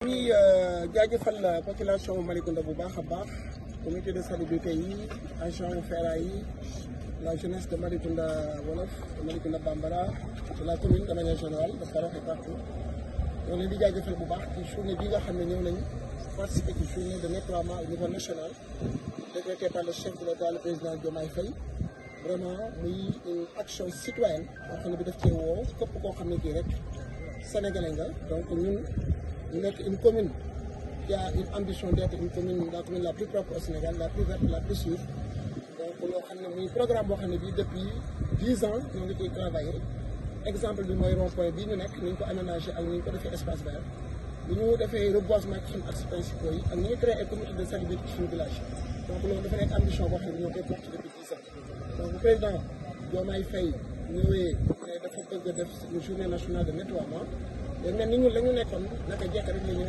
ñuy jaajëfal population Malicounda bu baax a baax comité de salubrité yi agent FERA yi la jeunesse de Malicounda Wolof de Malicounda Bambara de la commune de manière générale de Farakh et partout ñoo leen di jaajëfal bu baax ci journée bi nga xam ne ñëw nañ participer ci journée de nettoiement au niveau national décrété par le chef de l'État le président Diomaye Faye. Vraiment muy une action citoyenne boo xam ne bi daf cee woo képp koo xam ne kii rek sénégalais nga donc ñun ñu nekk une commune qui a une ambition d'être une commune la commune la plus propre au Sénégal la plus verte la plus sûre donc loo xam ne muy programme boo xam ne bii depuis 10 ans ñoo ngi ciy travailler exemple bi mooy rond-point bii ñu nekk ni ñu ko aménagé ak ni ñu ko defee espace vert ni ñu defee reboisement ci suñu axes principaux yi ak ni ñu créé ay comité de salubrité ci suñu village donc loolu dafa nekk ambition boo xam ne ñoo koy porté depuis 10 ans donc le président Diomaye Faye ñëwee ne dafa bëgg a def une journée nationale de nettoiement te mel ni ñun la ñu nekkoon naka jekk rek la ñu